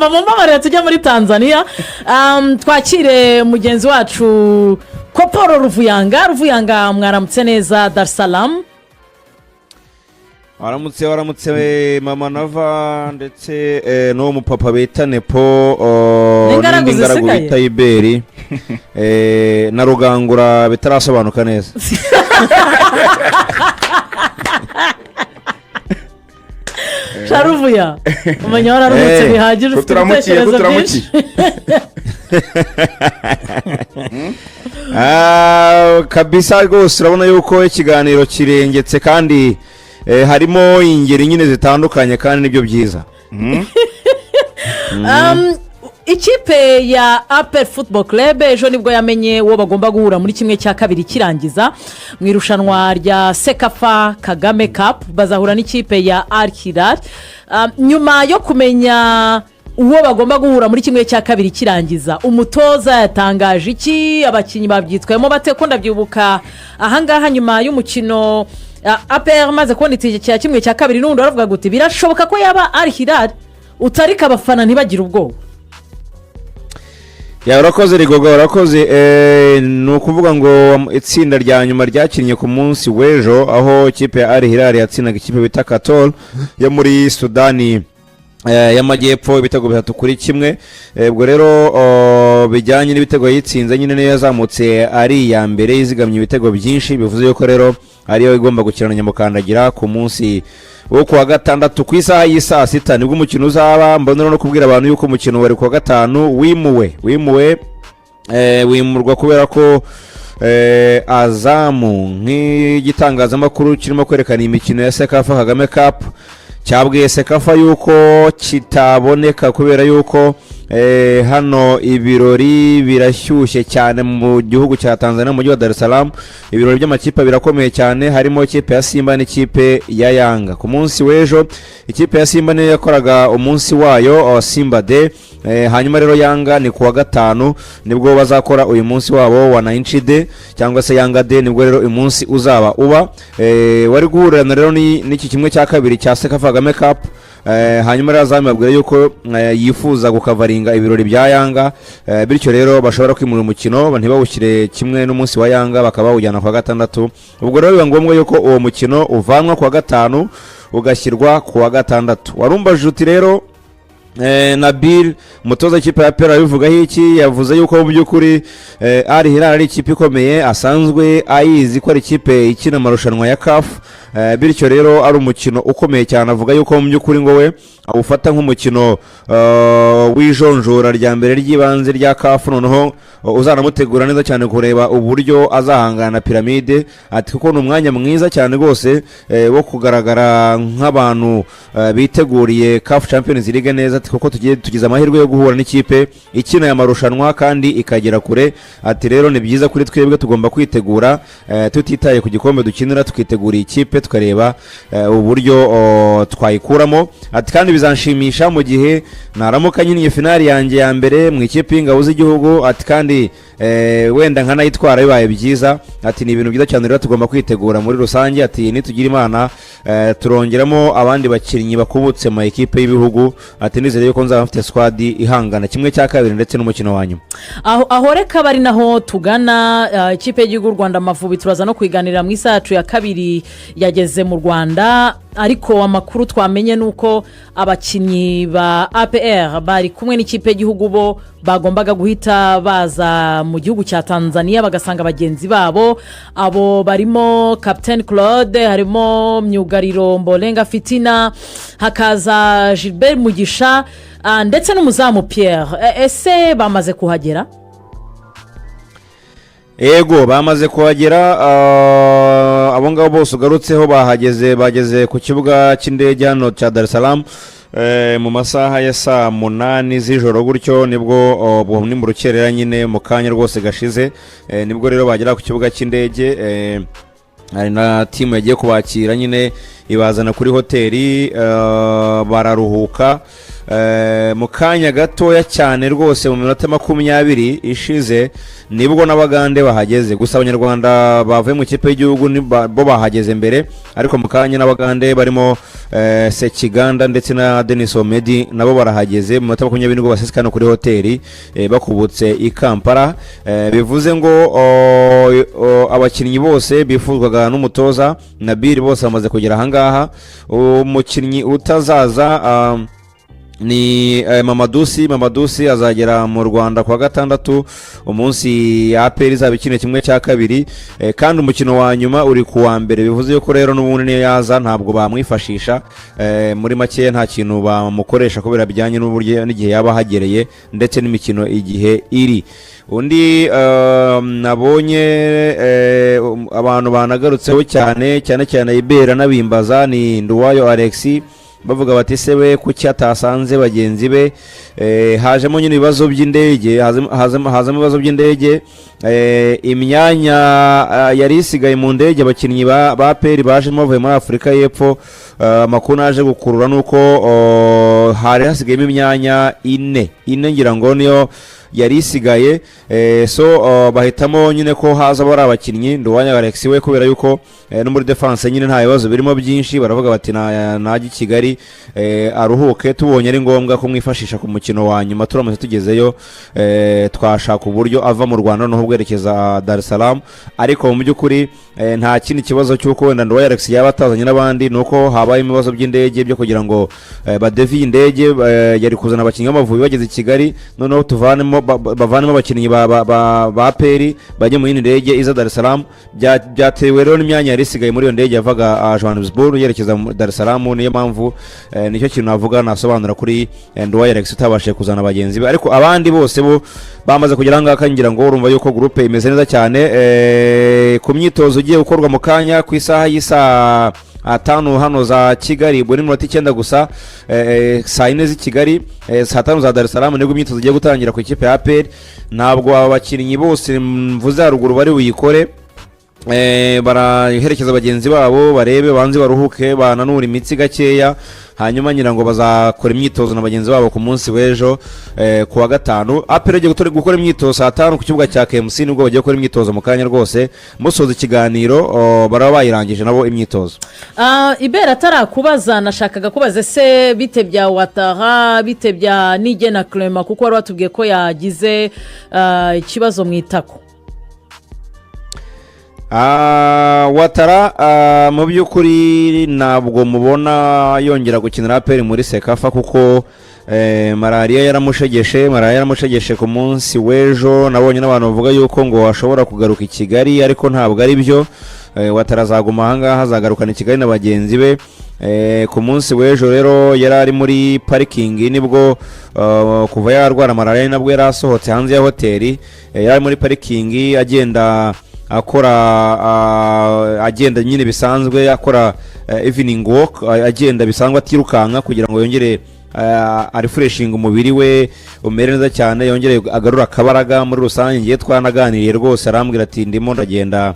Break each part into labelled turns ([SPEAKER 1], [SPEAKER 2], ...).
[SPEAKER 1] Urumva, mumbabarire tujya muri Tanzania, twakire mugenzi wacu Koporo Ruvuyanga. Ruvuyanga, mwaramutse neza Dar es Salaam?
[SPEAKER 2] Waramutse, waramutse mama Nava, ndetse n'uwo mupapa bita Nepo,
[SPEAKER 1] N'ingaragu
[SPEAKER 2] n'indi ngaragu
[SPEAKER 1] zisigaye?
[SPEAKER 2] bita Iberi, na Rugangura bitarasobanuka neza.
[SPEAKER 1] Sharuvuya, umenya wararuhutse bihagije, ufite
[SPEAKER 3] Turamukiye,
[SPEAKER 1] ibitekerezo
[SPEAKER 3] turamukiye.
[SPEAKER 1] byinshi.
[SPEAKER 2] Ah, kabisa rwose, urabona yuko ikiganiro kirengetse kandi harimo ingeri nyine zitandukanye, kandi nibyo byiza.
[SPEAKER 1] Ikipe ya APR Football Club ejo nibwo yamenye uwo bagomba guhura muri kimwe cya kabiri kirangiza mu irushanwa rya CECAFA Kagame Cup. Bazahura n'ikipe ya Al Hilal. Nyuma yo kumenya uwo bagomba guhura muri kimwe cya kabiri kirangiza, umutoza yatangaje iki? Abakinnyi babyitwayemo bate? Ko ndabyibuka ahangaha nyuma y'umukino, APR imaze kubona itike cya kimwe cya kabiri, n'ubundi baravuga guti birashoboka ko yaba Al Hilal, utarika abafana ntibagire ubwoba.
[SPEAKER 2] Ya, urakoze Rigoga, urakoze. Ni ukuvuga ngo itsinda rya nyuma ryakinnye ku munsi w'ejo, aho ikipe ya Al Hilal yatsindaga ikipe bita Katol yo muri Sudani y'Amajyepfo ibitego 3-1. Ubwo rero, bijyanye n'ibitego yitsinze nyine, niyo yazamutse ari iya mbere yizigamye ibitego byinshi, bivuze yuko rero ariyo igomba gukina na Nyamukandagira ku munsi wo kuwa gatandatu ku isaha y'isaa sita, nibwo umukino uzaba. Mbonera no kubwira abantu yuko umukino wari kuwa gatanu wimuwe, wimurwa kubera ko Azamu nk'igitangazamakuru kirimo kwerekana imikino ya CECAFA Kagame Cup cyabwiye CECAFA yuko kitaboneka kubera yuko hano ibirori birashyushye cyane mu gihugu cya Tanzania, mu mujyi wa Dar es Salaam. Ibirori by'amakipe birakomeye cyane, harimo ikipe ya Simba n'ikipe ya Yanga. Ku munsi w'ejo ikipe ya Simba niyo yakoraga umunsi wayo wa Simba Day. Hanyuma rero Yanga ni kuwa gatanu nibwo bazakora uyu munsi wabo wa Wananchi Day cyangwa se Yanga Day, nibwo rero uyu munsi uzaba uba wari guhurirana rero n'iki kimwe cya kabiri cya CECAFA Kagame Cup. Hanyuma rero Azamu babwira yuko yifuza gukavaringa ibirori bya Yanga, bityo rero bashobora kwimura umukino, ntibawushyire kimwe n'umunsi wa Yanga, bakaba bawujyana kuwa gatandatu. Ubwo rero biba ngombwa yuko uwo mukino uvanwa kuwa gatanu ugashyirwa kuwa gatandatu. Warumbajije uti rero Nabil, umutoza w'ikipe ya APR, abivugaho iki? Yavuze yuko mu by'ukuri Al Hilal ari ikipe ikomeye, asanzwe ayizi ko ari ikipe ikina amarushanwa ya CAF, bityo rero ari umukino ukomeye cyane. Avuga yuko mu by'ukuri ngo we awufata nk'umukino w'ijonjora rya mbere ry'ibanze rya CAF, noneho uzanamutegura neza cyane kureba uburyo azahangana na Piramide. Ati kuko ni umwanya mwiza cyane rwose wo kugaragara nk'abantu biteguriye CAF Champions League neza. Ati kuko tugiye tugize amahirwe yo guhura n'ikipe ikina aya marushanwa kandi ikagera kure. Ati rero ni byiza kuri twebwe, tugomba kwitegura tutitaye ku gikombe dukinira, tukitegura iyi kipe, tukareba uburyo twayikuramo. Ati kandi bizanshimisha mu gihe naramuka nkiniye finali yanjye ya mbere mu ikipe y'ingabo z'igihugu. Ati kandi wenda nkanayitwara bibaye byiza. Ati ni ibintu byiza cyane, rero tugomba kwitegura muri rusange. Ati nitugira Imana turongeramo abandi bakinnyi bakubutse mu ekipe y'ibihugu. Ati nizere yuko nzaba mfite squad ihangana kimwe cya kabiri ndetse n'umukino wa nyuma.
[SPEAKER 1] Aho reka bari naho tugana, ikipe y'igihugu y'u Rwanda Amavubi, turaza no kuyiganirira mu isaha yacu ya kabiri. Yageze mu Rwanda, ariko amakuru twamenye ni uko abakinnyi ba APR bari kumwe n'ikipe y'igihugu bo bagombaga guhita baza mu gihugu cya Tanzania bagasanga bagenzi babo. Abo barimo Kapiteni Claude, harimo myugariro Mborenga Fitina, hakaza Gilbert Mugisha, ndetse n'umuzamu Pierre. Ese bamaze kuhagera?
[SPEAKER 2] Yego, bamaze kuhagera. Abo ngabo bose ugarutseho bahageze, bageze ku kibuga cy'indege hano cya Dar es Salaam mu masaha ya saa 8 z'ijoro gutyo, nibwo ni mu rukerera nyine, mu kanya rwose gashize, nibwo rero bagera ku kibuga cy'indege. Hari na team yagiye kubakira nyine, ibazana kuri hoteli, bararuhuka. mu kanya gatoya cyane rwose, mu minota 20 ishize, nibwo n'Abagande bahageze. Gusa Abanyarwanda bavuye mu ikipe y'igihugu bo bahageze mbere, ariko mu kanya n'Abagande barimo Sekiganda ndetse na Denis Omedi nabo barahageze. Mu minota 20 nibwo baseseka hano kuri hoteli bakubutse i Kampala. Bivuze ngo o, abakinnyi bose bifuzwaga n'umutoza Nabil bose bamaze kugera ahangaha. Umukinnyi utazaza ni Mamadou Sy. Mamadou Sy azagera mu Rwanda kuwa gatandatu, umunsi APR izaba ikina 1/2, kandi umukino wa nyuma uri ku wa mbere. Bivuze yuko rero n'ubundi niyo yaza ntabwo bamwifashisha. Muri make nta kintu bamukoresha kubera bijyanye n'uburyo n'igihe yaba ahagereye ndetse n'imikino igihe iri. Undi nabonye abantu banagarutseho cyane cyane cyane, Ibera n'abimbaza, ni Nduwayo Alexis. Bavuga bati: "Se we kuki atasanze bagenzi be?" Hajemo nyine ibibazo by'indege, hazamo ibibazo by'indege. Imyanya yari isigaye mu ndege abakinnyi ba APR bajemo bavuye muri Afurika y'Epfo, amakuru naje gukurura nuko hari hasigayemo imyanya ine ine, ngira ngo niyo yari isigaye. So bahitamo nyine ko haza bari abakinnyi Nduwayo Alex we, kubera yuko no muri defense nyine nta bibazo birimo byinshi. Baravuga bati: "Najya i Kigali aruhuke, tubonye ari ngombwa kumwifashisha ku mukino wa nyuma, turamutse tugezeyo, twashaka uburyo ava mu Rwanda noneho bwerekeza Dar es Salaam." Ariko mu by'ukuri nta kindi kibazo cy'uko wenda Nduwayo Alex yaba atazanye n'abandi, ni uko habayemo ibibazo by'indege byo kugira ngo badeviye indege yari kuzana abakinnyi b'Amavubi bageze i Kigali, noneho tuvanemo bavanemo abakinnyi ba APR bajye mu yindi ndege iza Dar es Salaam. Byatewe rero n'imyanya yari isigaye muri iyo ndege yavaga Johannesburg yerekeza mu Dar es Salaam. Niyo mpamvu nicyo kintu navuga nasobanura kuri Nduwayo Alex utabashije kuzana bagenzi be, ariko abandi bose bo bamaze kugera aha ngaha. Ngira ngo urumva yuko groupe imeze neza cyane. Ku myitozo igiye gukorwa mu kanya ku isaha y'isaa 5 hano za Kigali, ubwo ni minota 9 gusa, saa 4 z'i Kigali, saa 5 za Dar es Salaam, nibwo imyitozo igiye gutangira ku ikipe ya APR. Ntabwo aba bakinnyi bose mvuze haruguru bari buyikore. Baraherekeza bagenzi babo, barebe banze baruhuke, bananura imitsi gakeya, hanyuma ngira ngo bazakora imyitozo na bagenzi babo ku munsi w'ejo ku wa gatanu. APR igiye gukora imyitozo saa 5 ku kibuga cya KMC, nibwo bagiye gukora imyitozo mu kanya rwose. Musoza ikiganiro baraba bayirangije nabo imyitozo.
[SPEAKER 1] Ibera atarakubaza, nashakaga kubaza: ese bite bya Ouattara, bite bya Niyigena Clement? Kuko wari watubwiye ko yagize ikibazo mu itako.
[SPEAKER 2] Ouattara mu by'ukuri ntabwo mubona yongera gukinira APR muri CECAFA, kuko malariya yaramushegeshe. Malariya yaramushegeshe ku munsi w'ejo. Nabonye n'abantu bavuga yuko ngo ashobora kugaruka i Kigali, ariko ntabwo ari byo. Ouattara azaguma ahangaha, azagarukana i Kigali na bagenzi be. Ku munsi w'ejo rero yari ari muri parikingi, nibwo kuva yarwara malariya nabwo yari asohotse hanze ya hoteli. Yari ari muri parikingi agenda akora agenda nyine bisanzwe, akora evening walk, agenda bisanzwe atirukanka, kugira ngo yongere arefreshinga umubiri we umere neza cyane, yongere agarure akabaraga muri rusange. Ngiye twanaganiriye rwose, arambwira ati: "Ndimo ndagenda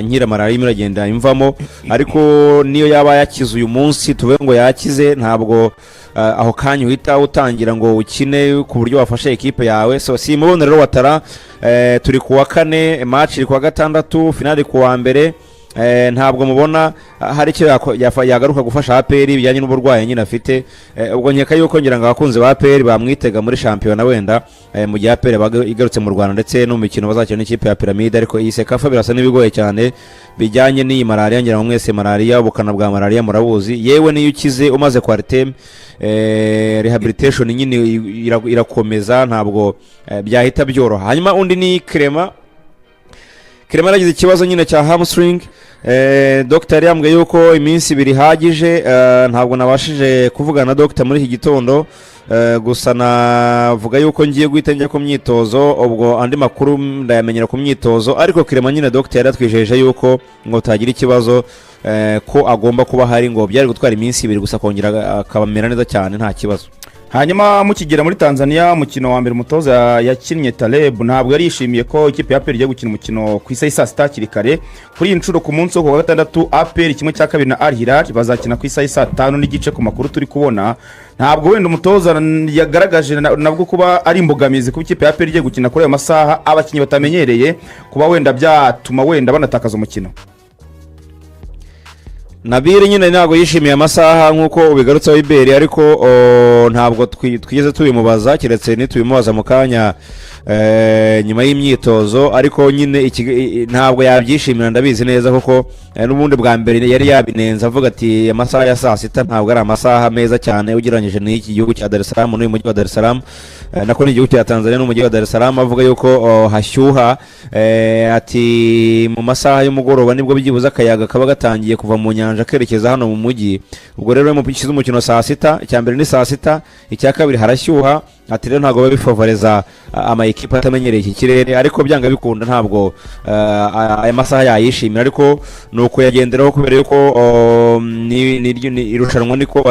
[SPEAKER 2] nkira, malariya irimo iragenda imvamo." Ariko niyo yaba yakize uyu munsi, tuvuge ngo yakize, ntabwo aho kanya uhita utangira ngo ukine ku buryo wafashe ekipe yawe. So simubona rero Ouattara. Turi ku wa kane, match iri ku wa gatandatu, finale ku wa mbere. Ntabwo mubona hari icyo yagaruka gufasha APR bijyanye n'uburwayi nyine afite. Ubwo nkeka yuko ngira ngo abakunzi ba APR bamwitega muri shampiyona wenda, mu gihe APR yabaga igarutse mu Rwanda ndetse no mu mikino bazakina n'ikipe ya Pyramide. Ariko iyi CECAFA birasa n'ibigoye cyane bijyanye n'iyi malariya. Ngira ngo mwese malariya, ubukana bwa malariya murabuzi. Yewe niyo ukize umaze Coartem, rehabilitation nyine irakomeza, ntabwo byahita byoroha. Hanyuma undi ni Clement. Clement yaragize ikibazo nyine cya hamstring. Dr yambwiye yuko iminsi 2 ihagije. Ntabwo nabashije kuvugana na dr muri iki gitondo, gusa navuga yuko ngiye guhita njya ku myitozo, ubwo andi makuru ndayamenyera ku myitozo. Ariko Clement nyine dr yari yatwijeje yuko ngo tagira ikibazo, ko agomba kuba ahari, ngo byari gutwara iminsi 2 gusa akongera akabamera neza cyane, nta kibazo.
[SPEAKER 3] Hanyuma mukigera muri Tanzania, umukino wa mbere umutoza yakinnye Taleb ntabwo yari yishimiye ko ikipe ya APR igiye gukina umukino ku isaha y'i saa sita hakiri kare. Kuri iyi nshuro, ku munsi wo ku wa gatandatu, APR kimwe cya kabiri na Al Hilal bazakina ku isaha y'i saa tanu n'igice. Ku makuru turi kubona, ntabwo wenda umutoza yagaragaje nabwo kuba ari imbogamizi kuba ikipe ya APR igiye gukina kuri ayo masaha, abakinnyi batamenyereye, kuba wenda byatuma wenda banatakaza umukino.
[SPEAKER 2] Nabiri nyine ntabwo yishimiye amasaha nk'uko ubigarutseho iberi, ariko ntabwo twigeze tubimubaza, keretse nitubimubaza mu kanya nyuma y'imyitozo. Ariko nyine ntabwo yabyishimira, ndabizi neza, kuko n'ubundi bwa mbere yari yabinenze avuga ati amasaha ya saa sita ntabwo ari amasaha meza cyane ugereranyije n'iki gihugu cya Dar es Salaam n'uyu mujyi wa Dar es Salaam, nako ni igihugu cya Tanzania n'umujyi wa Dar es Salaam, avuga yuko hashyuha, ati mu masaha y'umugoroba nibwo byibuze akayaga kaba gatangiye kuva mu nyanja kerekeza hano mu mujyi. Ubwo rero iyo mushyize umukino saa sita, icya mbere ni saa sita, icya kabiri harashyuha, ati rero ntabwo biba bifavoreza ama ekipa atamenyereye iki kirere. Ariko byanga bikunda ntabwo aya masaha yayishimira, ariko ni ukuyagenderaho kubera yuko ni irushanwa niko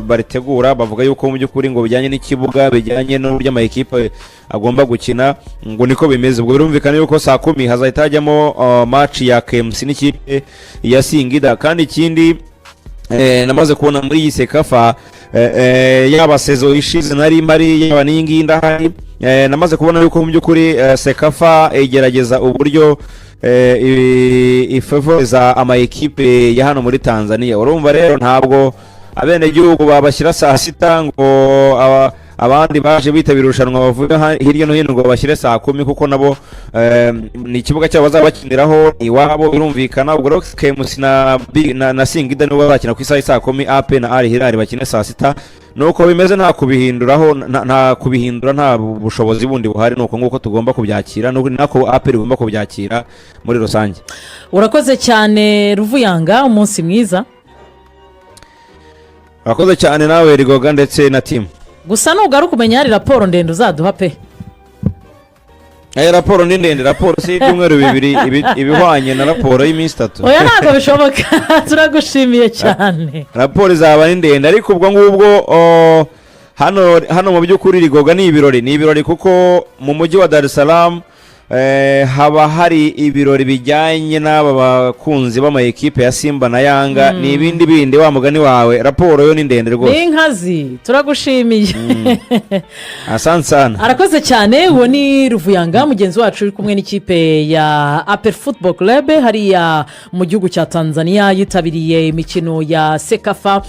[SPEAKER 2] baritegura. Bavuga yuko mu by'ukuri ngo bijyanye n'ikibuga, bijyanye n'uburyo ama ekipe agomba gukina, ngo niko bimeze. Ubwo birumvikana yuko saa kumi hazahita hajyamo match ya KMC n'ikipe ya Singida. Kandi ikindi namaze kubona muri iyi CECAFA, yaba saison ishize nari mpari, yaba n'iyi ngiyi ndahari, namaze kubona yuko mu by'ukuri CECAFA igerageza uburyo ifavoriza ama ekipe ya hano muri Tanzania. Urumva rero ntabwo abenegihugu babashyira saa sita ngo abandi baje bitabira irushanwa bavuye hirya no hino ngo babashyire saa kumi, kuko nabo ni ikibuga cyabo bazaba bakiniraho iwabo, birumvikana. Ubwo rero KMC na Singida nibo bazakina ku isaha y'i saa kumi, APR na Al Hilal bakine saa sita. Nuko bimeze, nta kubihinduraho, nta kubihindura, nta bushobozi bundi buhari. Nuko nguko tugomba kubyakira, nako APR igomba kubyakira muri rusange.
[SPEAKER 1] Urakoze cyane Ruvuyanga, umunsi mwiza.
[SPEAKER 2] Urakoze cyane nawe Rigoga ndetse na team.
[SPEAKER 1] Gusa nugaruka umenya hari raporo ndende uzaduha pe.
[SPEAKER 2] Aya raporo ni ndende, raporo si ibyumweru 2 ibihwanye na raporo y'iminsi 3.
[SPEAKER 1] Oya, ntabwo bishoboka. Turagushimiye cyane.
[SPEAKER 2] Raporo izaba ari ndende, ariko ubwo ngubwo hano mu by'ukuri Rigoga ni ibirori, ni ibirori, kuko mu mujyi wa Dar es Salaam haba hari ibirori bijyanye n'aba bakunzi b'amayikipe ya Simba na Yanga. Ni ibindi bindi wa mugani wawe, raporo yo ni ndende rwose.
[SPEAKER 1] Ni inkazi, turagushimiye.
[SPEAKER 2] Asante sana.
[SPEAKER 1] Arakoze cyane. Uwo ni Ruvuyanga mugenzi wacu uri kumwe n'ikipe ya APR Football Club hariya mu gihugu cya Tanzania, yitabiriye imikino ya CECAFA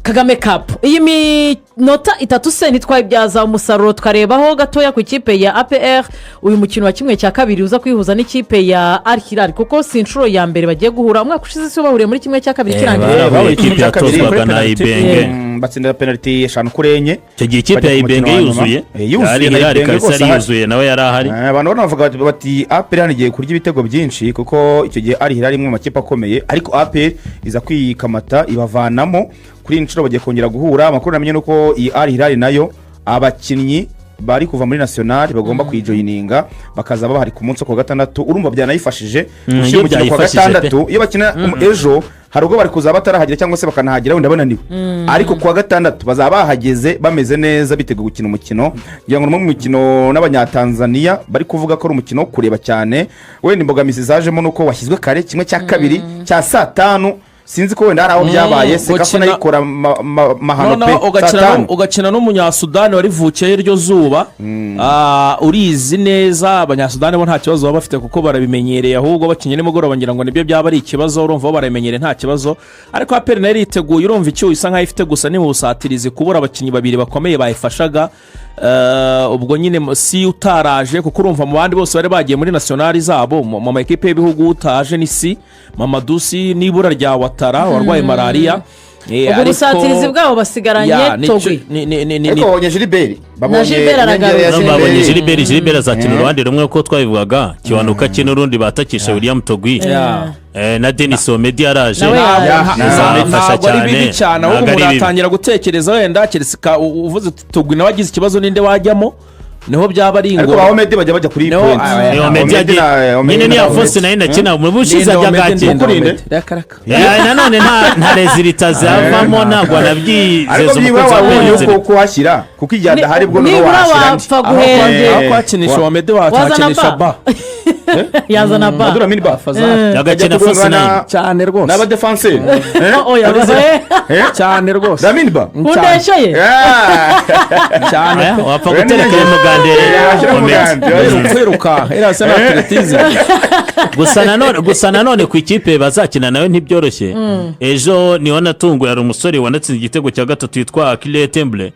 [SPEAKER 1] Kagame Cup. Iyi minota 3 se ntitwayibyaza umusaruro tukarebaho gatoya ku ikipe ya APR, uyu mukino wa 1/2 uza kwihuza n'ikipe ya Al Hilal? Kuko si inshuro ya mbere bagiye guhura. Umwaka ushize si bo bahuriye muri 1/2 kirangiye?
[SPEAKER 4] Barahuye.
[SPEAKER 3] Bahuye
[SPEAKER 4] Ikipe
[SPEAKER 3] kimwe cya kabiri
[SPEAKER 4] yatozwaga
[SPEAKER 3] kuri
[SPEAKER 4] na
[SPEAKER 3] penalty.
[SPEAKER 4] Ibenge.
[SPEAKER 3] Batsindira penaliti 5-4.
[SPEAKER 4] Icyo gihe ikipe
[SPEAKER 3] Bajya
[SPEAKER 4] ya
[SPEAKER 3] ku mukino
[SPEAKER 4] Ibenge
[SPEAKER 3] wa nyuma.
[SPEAKER 4] yuzuye.
[SPEAKER 3] Yuzuye
[SPEAKER 4] Ari
[SPEAKER 3] na
[SPEAKER 4] Hilal
[SPEAKER 3] Ibenge
[SPEAKER 4] kabisa
[SPEAKER 3] rwose
[SPEAKER 4] yari
[SPEAKER 3] ahari.
[SPEAKER 4] yuzuye, nawe yari ahari.
[SPEAKER 3] Abantu bano bavuga bati APR hano igiye kurya ibitego byinshi, kuko icyo gihe Al Hilal imwe mu makipe akomeye, ariko APR iza kwikamata ibavanamo. Kuri iyi nshuro bagiye kongera guhura. Amakuru namenye ni uko iyi Al Hilal nayo abakinnyi bari kuva muri nationale bagomba kuyijoyininga, bakaza bahari ku munsi wo ku wa gatandatu. Urumva byanayifashije gushyira
[SPEAKER 4] iyo
[SPEAKER 3] umukino ku wa
[SPEAKER 4] byayifashije pe.
[SPEAKER 3] gatandatu. Iyo bakina ejo hari ubwo bari kuza batarahagera cyangwa se bakanahagera wenda bananiwe, ariko ku wa gatandatu bazaba bahageze bameze neza, biteguye gukina umukino. Ngira ngo ni umwe mu mikino n'Abanyatanzaniya bari kuvuga ko ari umukino wo kureba cyane. Wenda imbogamizi zajemo ni uko washyizwe kare, 1/2 cya saa tanu. Sinzi ko wenda hari aho byabaye CECAFA nayo ikora mahano pe.
[SPEAKER 5] Noneho
[SPEAKER 3] Saa
[SPEAKER 5] ugakina
[SPEAKER 3] tanu.
[SPEAKER 5] Ugakina n'Umunyasudani warivukiyeyo iryo zuba. Urizi neza, Abanyasudani bo nta kibazo baba bafite kuko barabimenyereye. Ahubwo bakinnye nimugoroba ngira ngo nibyo byaba ari ikibazo. Urumva bo barabimenyereye, nta kibazo. Ariko APR nayo iriteguye. Urumva icyuho isa nkaho ifite gusa ni mu busatirizi, kubura abakinnyi babiri bakomeye bayifashaga. Ubwo nyine si utaraje, kuko urumva mu bandi bose bari bagiye muri nationale zabo, mu ma ekipe y'ibihugu, utaje ni si Mamadou Sy n'ibura rya Ouattara warwaye malariya.
[SPEAKER 1] Ubwo ubusatirizi bwabo basigaranye
[SPEAKER 5] Ya,
[SPEAKER 1] Togui.
[SPEAKER 3] Ariko babonye Gilbert, babonye
[SPEAKER 1] Gilbert
[SPEAKER 3] inyongera ya
[SPEAKER 1] aragarutse.
[SPEAKER 4] Babonye
[SPEAKER 3] Gilbert.
[SPEAKER 4] Gilbert. Gilbert azakina uruhande rumwe kuko twabivugaga, Kiwanuka akina urundi, batakisha William Togui. Na Denis Omedi yaraje.
[SPEAKER 1] Nawe yaje.
[SPEAKER 4] Bizamufasha
[SPEAKER 5] Ntabwo ari bibi
[SPEAKER 4] cyane.
[SPEAKER 5] cyane, ahubwo
[SPEAKER 4] Ntabwo ari
[SPEAKER 5] umuntu
[SPEAKER 4] bibi.
[SPEAKER 5] atangira gutekereza wenda keretse uvuze uti Togui nawe agize ikibazo, ninde wajyamo? Niho byaba ari
[SPEAKER 3] Ariko
[SPEAKER 5] ingoro.
[SPEAKER 3] ba Omedi bajya bajya kuri
[SPEAKER 5] No,
[SPEAKER 3] point.
[SPEAKER 4] Omedi
[SPEAKER 3] Omedi
[SPEAKER 4] nyine
[SPEAKER 3] na
[SPEAKER 4] niya
[SPEAKER 3] Omedi.
[SPEAKER 4] fose nayo nakina mu bushize
[SPEAKER 5] Ndinda
[SPEAKER 4] ajya
[SPEAKER 5] Omedi,
[SPEAKER 4] gakina.
[SPEAKER 5] ndinda
[SPEAKER 3] Ukurinde.
[SPEAKER 5] Omedi. Reka reka.
[SPEAKER 4] Nanone nta résultat zavamo, ntabwo
[SPEAKER 3] Ariko
[SPEAKER 4] anabyizeza
[SPEAKER 3] byibura
[SPEAKER 4] umukunzi wa
[SPEAKER 3] wabonye
[SPEAKER 4] Penzi.
[SPEAKER 3] uko kuhashyira, kuko igihe adahari bwo noneho
[SPEAKER 1] Nibura
[SPEAKER 3] wahashyira andi.
[SPEAKER 1] wapfa
[SPEAKER 5] Aho
[SPEAKER 1] guhengera.
[SPEAKER 5] aho kwakinisha Omedi,
[SPEAKER 1] Wazana
[SPEAKER 5] wahakinisha
[SPEAKER 1] Ba.
[SPEAKER 5] Ba.
[SPEAKER 1] Yazana Ba.
[SPEAKER 3] Abdul Amin Ba.
[SPEAKER 5] Fazal.
[SPEAKER 4] Agakina
[SPEAKER 3] Ajya
[SPEAKER 4] fose
[SPEAKER 3] kugongana
[SPEAKER 4] nayini.
[SPEAKER 5] Cyane rwose.
[SPEAKER 3] N'abadefanseri.
[SPEAKER 1] Oya,
[SPEAKER 5] Cyane rwose.
[SPEAKER 3] Lamine Ba.
[SPEAKER 1] Undeshyeye.
[SPEAKER 5] Cyane.
[SPEAKER 4] Aya, wapfa
[SPEAKER 3] Oya,
[SPEAKER 4] gutereka umugande.
[SPEAKER 3] Washyira
[SPEAKER 4] Omedi.
[SPEAKER 3] umugande.
[SPEAKER 5] Kwiruka iriya se na athlétisme.
[SPEAKER 4] Gusa nanone ku ikipe bazakina nawe ntibyoroshye. Ejo niho natunguye, hari umusore wanatsinze igitego cya gatatu yitwa Akile Temble.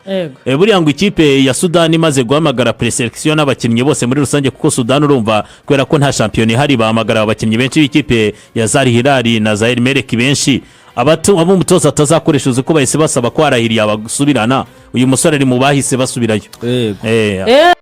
[SPEAKER 4] Buriya ngo ikipe ya Sudani imaze guhamagara présélection n'abakinnyi bose muri rusange, kuko Sudani urumva kubera ko nta shampiyona ihari, bahamagara abakinnyi benshi b'ikipe ya Al Hilal na za El Merreikh benshi. Abo umutoza atazakoresha, uzi ko bahise basaba ko Al Ahly yabasubirana? Uyu musore ari mu bahise basubirayo.
[SPEAKER 5] Yego.